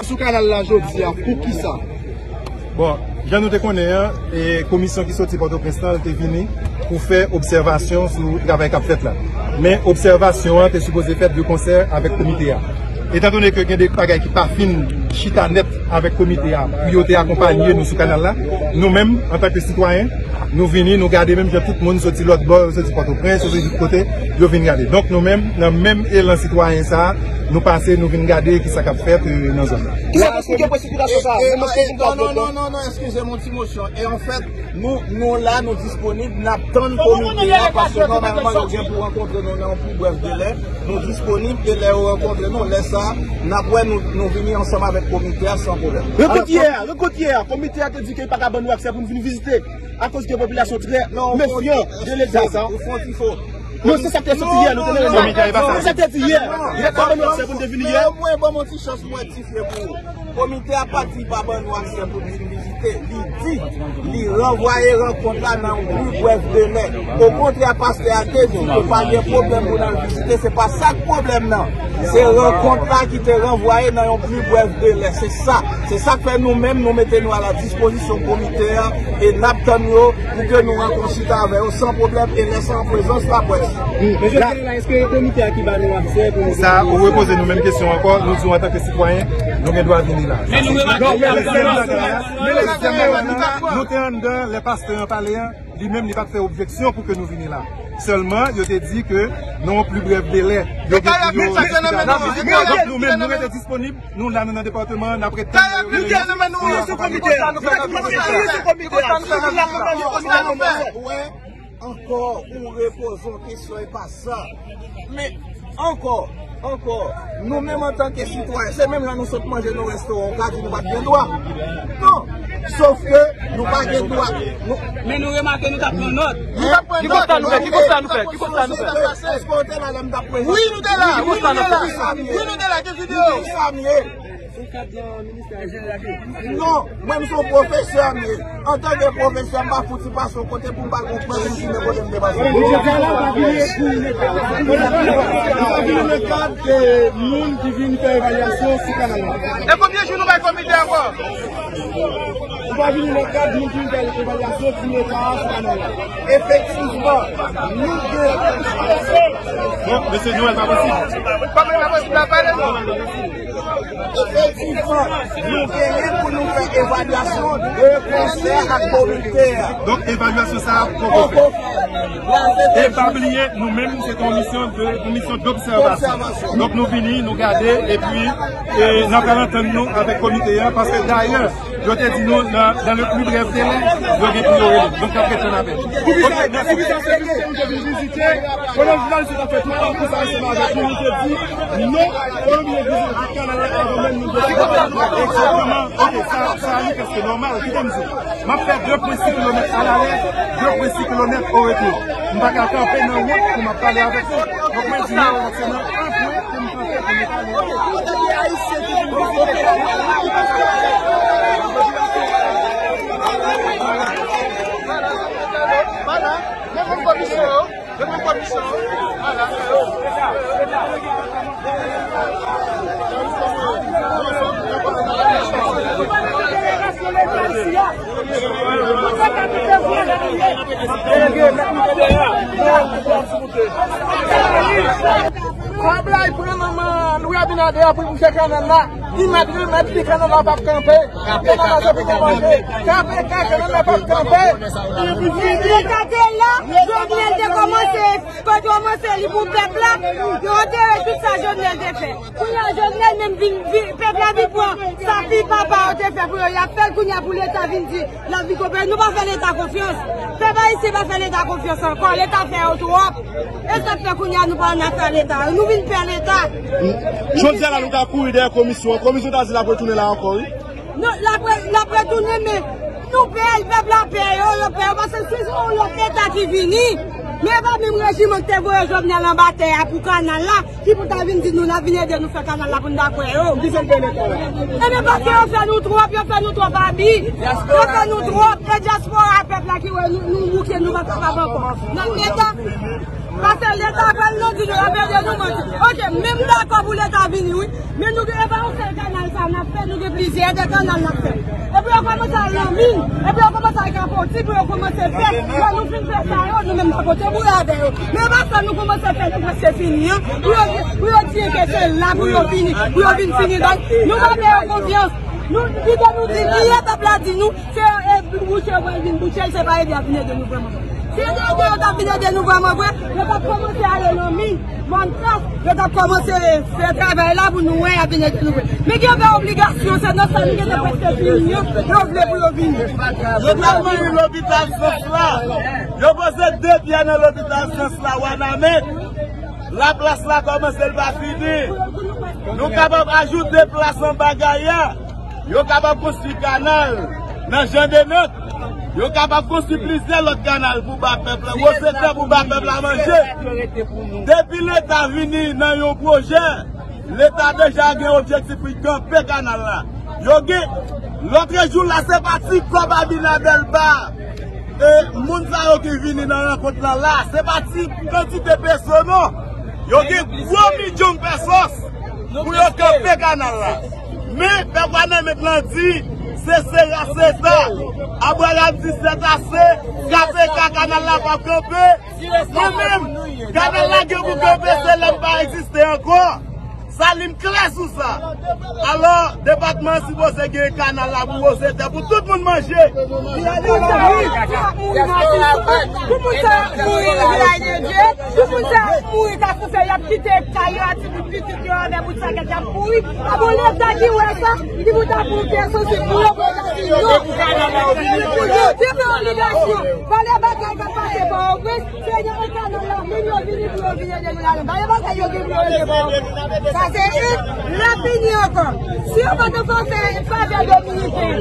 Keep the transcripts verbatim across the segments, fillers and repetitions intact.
Sou kanal la jodi a, poukisa? Bon, jan nou te konnen an, e, komisyon ki soti Pòtoprens lan, l te vini pou fè obsèvasyon sou travay k ap fèt la. Men obsèvasyon an te sipoze fèt de konsè avèk komite a. Etandone ke gen de bagay ki pa fin chita nèt avèk komite a pou yo te akonpanye nou sou kanal la, nou menm, antanke sitwayen, nou vini, nou gade menm jan tout moun soti lòt bò, yo soti Pòtoprens, yo soti tout kote, yo vin gade. Donk nou menm, nan menm elan sitwayen sa a, nou pase, nou vin gade kisa k ap fèt, e, nan zòn nan. Kisa k eksplike presipitasyon sa a? E, e, non, non, non, non, non, eskize m yon ti mosyon. E anfèt, nou, nou la, nou disponib, n ap tann komite a, paske nòmalman yo gen pou rankontre nou nan yon pi brèf delè. Nou disponib, e lè yo rankontre nou, lè sa a, n ap wè nou, nou vini ansanm avèk komite a san pwoblèm. Rankontre yè a, rankontre yè a, komite a te di ke li pa ka ban nou aksè pou nou vin vizite, akoz ke popilasyon trè mefyan de Leta. Ou fè yon ti fo. Non, se sa k te soti yè, nou te nan reyinyon. Se sa k te di yè. Li pa ban nou aksè pou nou te vini yè. Mwen, ban m yon ti chans, mwen, ti fye pou ou. Komite a pa di pa ban nou aksè pou n vin vizite. Li di, li ranvwaye rankont la nan yon pli brèf delè. Okontrè, pastè a te di nou pa gen pwoblèm pou n al vizite. Se pa sa k pwoblèm nan. Se rankont la ki te ranvwaye nan yon pli brèf delè. Se sa. Se sa k fè nou menm, nou mete nou a la dispozisyon komite a e n ap tann yo pou ke nou rantre chita avè yo san pwoblèm e lè sa an prezans laprès. Men jodi a la, èske komite a ki ba nou aksè pou nou... Sa, ou repoze nou menm kesyon ankò, nou di w antanke sitwayen, nou gen dwa vini la. Men nou remake nou t ap pran nòt. Nou te anndan, lè pastè an pale an, li menm li pa t fè objeksyon pou ke nou vini la. Sèlman, yo te di ke nan yon pli brèf delè, yo gen pou yo... Donk nou menm, nou rete disponib. Nou la, nou nan depatman an, n ap ret tann yo. Ou wè, ankò, ou repoze yon kesyon, e pa sa. Men, ankò, ankò, nou menm antanke sitwayen, se menm jan nou sot manje nan restoran, ou ka di nou pa t gen dwa. Non. Sof ke nou pa gen dwa. Men nou remake nou t ap pran nòt. Nou t ap pran nòt. Ki konsta nou fè? Ki konsta nou fè? Ki konsta nou fè? Èske w te la lè m t ap prezante? Wi, nou te la. Wi, nou te la. Wi, nou te la. Gen videyo. Wi, sa m ye. Non, mwen m se yon pwofesè m ye. Antanke pwofesè, m pa fouti pase yon kote pou m pa konprann, pou m fime kote m te pase. Ou pa vini nan kad, e, moun ki vin fè evalyasyon sou kanal la. E konbyen jou nou bay komite ankò? Ou pa vini nan kad moun ki vin fè evalyasyon sou eta a sou kanal la. Efektivman, nou gen... Bon, mesye Noël, pa posib. Kòman pa posib la, pale non. Efektivman, nou genyen pou nou fè evalyasyon de konsè ak komite a. Donk, evalyasyon sa a poko fèt. E pa bliye, nou menm, se te yon misyon de, yon misyon dobsèvasyon. Donk, nou vini, nou gade, epi, e, n ap pral antann nou avèk komite a, paske dayè, yo te di nou, nan, dans le plus bref délai, yo gen pou yo rele. Donk, n ap ret tann avè l. Poukisa, poukisa se nou ki te vin vizite? Pandan jounalis yo t ap fè tout pakou sa ansanm avèk nou, nou te di, non, fò nou byen vizite tout kanal la avan menm nou deside. Egzakteman. Ok, sa, sa a li prèske nòmal. Kite m di w. M ap fè de pwen sis kilomèt alalè, de pwen sis kilomèt oretou. M pa ka kanpe nan wout pou m ap pale avèk nou. Donk, mwen di nou, se nan yon pwen pou m kanpe pou nou pale. Vwala, vwala. Men konn komisyon yo. Men konn komisyon yo. Vwala. Kòb la, li pran manman Louis Abinader pou l bouje kanal la. Li mèt remèt li, kanal la p ap kanpe. Kanal la se pou nou manje. Kanpe, kanpe, kanal la p ap kanpe. Leta te la, Jovenel te kòmanse, kòmanse li pou pèp la, yo antere tout sa Jovenel te fè. Kounye a, Jovenel menm vin, vin, pèp la vin pran sa fi papa yo te fè pou yo, y ap fè l kounye a pou Leta vin di l ap vin konpè. Nou pa fè Leta konfyans. Pèp ayisyen pa fè Leta konfyans ankò. Leta fè yo twòp. E sa k fè kounye a nou pa nan afè Leta. Nou vin pè Leta. Jodi a la, nou ka kouri dèyè komisyon an. Komisyon ta di l ap retounen la ankò, wi. Non, l ap re-, l ap retounen, men nou pè l, pèp la pè yo, yo pè yo, paske si se yon lòt Leta ki vini, men e pa menm rejim an ki te voye Jovenel anba tè a pou kanal la, ki pou ta vin di nou, l ap vin ede nou fè kanal la pou n ta kwè yo. Poukisa l pè Leta? Ebyen, paske yo fè nou twòp, yo fè nou twòp abi. Yo fè nou twòp, e dyaspora pèp la ki wè nou, nou bouke, nou pa kapab ankò. N ap Leta. Paske Leta pral nan di nou, y ap ede nou manti. Oke, men m dakò pou Leta vini, wi. Men nou gen, e pa yon sèl kanal sa n ap fè, nou gen plizyè de kanal n ap fè. Epi yo kòmanse al nan min, epi yo kòmanse al kapoti pou yo kòmanse fè. Lè nou fin fè sa yo, nou menm n ap pote boure avè yo. Men pa sa nou kòmanse fè, nou prèske fini an. Pou yo, pou yo di ke se la pou yo vini, pou yo vin fini bay. Nou pa fè yo konfyans. Nou, lide nou di, lide pèp la di nou, se, e, bouche yo pral vin bouche l, se pa ede y ap vin ede nou vrèman. Si ede yo t ap vin ede nou vrèman vre, yo t ap kòmanse ale nan min, mòn kras, yo t ap kòmanse fè travay la pou nou wè y ap vin ede nou vre. Men gen fè obligasyon, se nan sa nou gentan prèske fini an, yo vle pou yo vini. Yo t ap mande lopital Sans la. Yo poze de pyè nan lopital Sans la, Wanament. Laplas la kòmanse, l pa fini. Nou kapab ajoute plas anba Gaya. Yo kapab konstwi kanal nan Jan de Nant. Yo kapab konstwi plizyè lòt kanal pou ba pèp la, wosete pou ba pèp la manje. Depi Leta vini nan yon pwojè, Leta deja gen objektif pou l kanpe kanal la. Yo gen, lòtrejou la, se pa ti kòb Abinader ba e, moun sa yo ki vini nan rankont lan la, se pa ti kantite peso non. Yo gen gwo milyon pesos pou yo kanpe kanal la. Men, pèp Wanament lan di, se sera seta. Abraham di, seta se, K P K kanal la p ap kanpe. Mwen menm, kanal la gen pou kanpe, se lè m pa egziste ankò. Salim klè sou sa. Alò, depatman an sipoze gen kanal la pou wosete, pou tout moun manje. Pou moun sa yo mouri nan Tizoup, pou moun sa yo mouri nan Vilaj de Dye, pou moun sa yo mouri Kafou Fè, y ap kite kay yo, a ti bout pitit yo, avè bout sakèt, y ap mouri. A bon, Leta ki wè sa, ki pou ta pou fè sansi pou yo, pou yo ta di non. Pou yo di obligasyon. Valè bagay k ap pase Pòtoprens. Se nan kanal la, moun yo vini pou yo vin ede nou ladan. Ba yo bagay yo gen pou yo ede pou yo. Sa se youn, l ap vini ankò. Si yo pa t fè favè dominiken,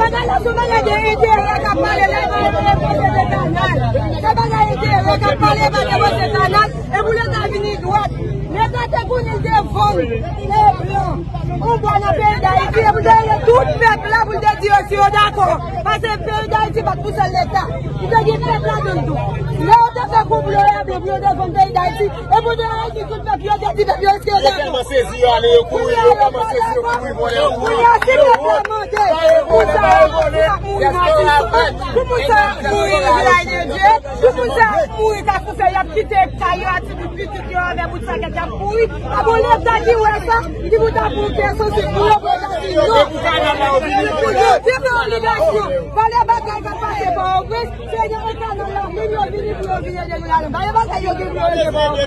bagay la se bagay de enterè k ap pale la, e pa de pwoze kanal. Se bagay enterè k ap pale, e pa de pwoze kanal. E pou Leta vini dwat. Leta te konnen l te vann e blan yon bwa nan peyi Dayiti, e pou te rele tout pèp la pou l te di yo si yo dakò. Paske peyi Dayiti pa t pou sèl Leta. Li te gen pèp ladan l tou. Lè yo te fè konplo yo, yo te vann peyi Dayiti, e pou te rele tout pèp yo, te di pèp yo si yo dakò. Yo tèlman sezi, yo ale, yo kouri, yo kòmanse sezi, yo kouri, vòlè, yo kouri. Kounye a, si pèp la mande, pou sa yo ap mouri nan Tizoup, pou moun sa yo ap mouri nan Vilaj de Dye, pou moun sa yo ap mouri Kafou Fè, y ap kite kay yo, a ti bout pitit yo, avè bout sakèt, y ap mouri. A bon, Leta ki wè sa, ki pou ta pou fè sansi pou yo, pou yo ta di non. Pou yo di obligasyon. Valè bagay k ap pase Pòtoprens, se nan kanal la, moun yo vini pou yo vin ede nou ladan. Ba yo bagay yo gen pou yo ede pou yo.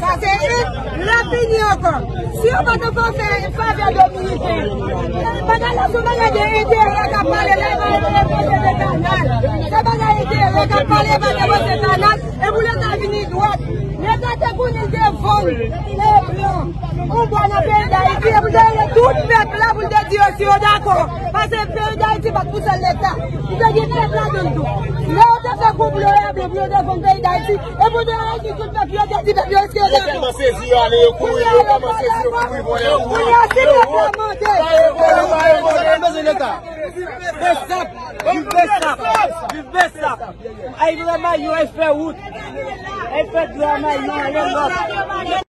Sa se youn, l ap vini ankò. Si yo pa t fè favè dominiken, bagay la se yon bagay de enterè k ap pale la, e pa de pwoze kanal. Se bagay enterè k ap pale, e pa de pwoze kanal. E pou Leta vini dwat. Leta te konnen l te vann e blan yon bwa nan peyi Dayiti, e pou te rele tout pèp la pou l te di yo si yo dakò. Paske peyi Dayiti pa t pou sèl Leta. Li te gen pèp ladan l tou. Lè yo te fè konplo yo, blan pou yo te vann peyi Dayiti, e pou te rele tout pèp yo, te di pèp yo si yo dakò. Yo tèlman sezi, yo ale, yo kouri, yo kòmanse sezi, yo kouri, vòlè, yo kouri. Kounye a, si pèp la mande. Yo bezwen Leta. Viv Bèsap! Viv Bèsap! Viv Bèsap! Ay vrèman, yo ay fè wout. Ay fè dlo a may nan yon lòt.